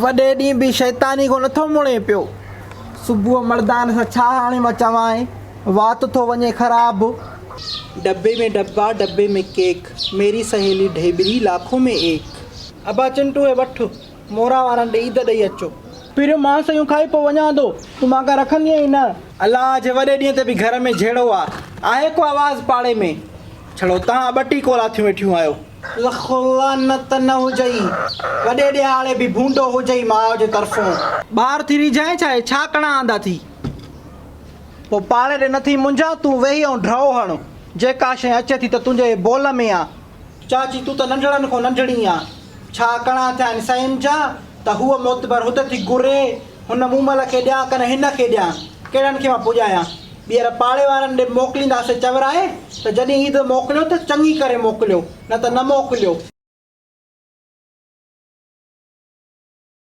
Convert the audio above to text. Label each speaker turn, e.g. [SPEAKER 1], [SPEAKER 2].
[SPEAKER 1] وڏي ڏينهن به شيطاني کان نٿو مڙين پيو. صبح مردان سان ڇا هاڻي مان چوانء، وات ٿو وڃي خراب. ڊبي ۾ ڊبا، ڊبي ۾ ڪيڪ، ميري سهيلي ڍيٻري، لاکون ۾ ايڪ. ابا چنٽو هي وٺ، موران وارن ڏي عيد ڏئي اچو. پهريون مان سيون کائي پوء وڃان ٿو، تون مان کان رکندينء ئي نه. الله جي وڏي ڏينهن تي به گهر ۾ جهيڙو آ، آهي ڪو آواز پاڙي ۾؟ ڇڙو تهان ٻٽي ڪولا ٿيون ويٺيون آهيو. لک لعنت نه هجئي، وڏي ڏهاڙي به ڀونڊو هجئي ماء جي طرفون. ٻار ٿي ريجهائين ڇا هي ڇا ڪڻا آندا ٿي. پوء پاڙي ڏي نٿي منجهان، تون ويهي ۽ ڍؤ هڻ، جيڪا شيء اچي ٿي ته تنهنجي بول ۾ آ. چاچي تون ته ننڍڙن کان ننڍڙي آن، ڇا ڪڻا ٿيا آهن سئين جا، ته هوء معتبر هت ٿي گهري، هن مومل کي ڏيان ڪن هن کي ڏيان، ڪهڙن کي مان پڄايان. ٻيهر پاڙي وارن ڏي موڪلينداسين چورائي ته جڏهن عيد موڪليو ته چڱي ڪري موڪليو، نه ته نه موڪليو.